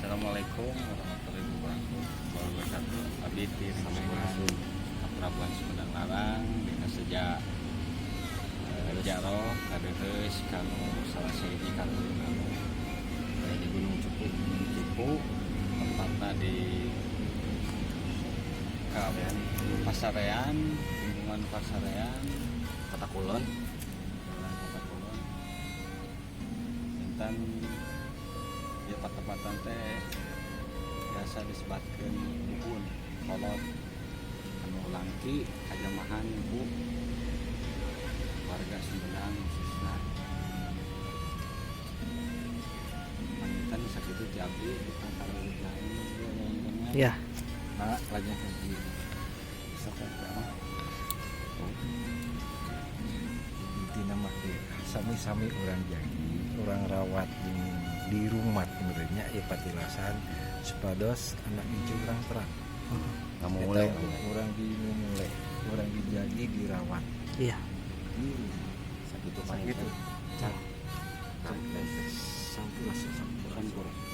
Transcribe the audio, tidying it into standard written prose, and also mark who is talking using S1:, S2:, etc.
S1: Assalamualaikum warahmatullahi wabarakatuh. Abdi di Prabuan Sumedang Larang dina seja jaroh kaderes kanu salah sahiji karuhun anu aya di Gunung Cupu. Gunung Cupu tempatna di Pasarean, lingkungan Pasarean,
S2: Kota Kulon.
S1: Jalan Kota Kulon. Intan ya patepatan teh biasa disebatkeun buhun kolot anu langki kajamahan ku warga Sumedang khususna. Panginten sakitu ti abdi, kita kalau lain.
S3: Ya.
S1: Nah, lagi di sok eta mah.
S4: Intina mah kieu, sami-sami urang jagi, urang rawat di rumah meureunnya ieu patilasan supados anak incu urang terang.
S2: Ngamumule.
S4: Eta urang dimumule, urang dijagi, dirawat di rumah.
S2: Sakitu.
S4: Sakitu.
S2: Sampurasun.
S1: Sampurasun.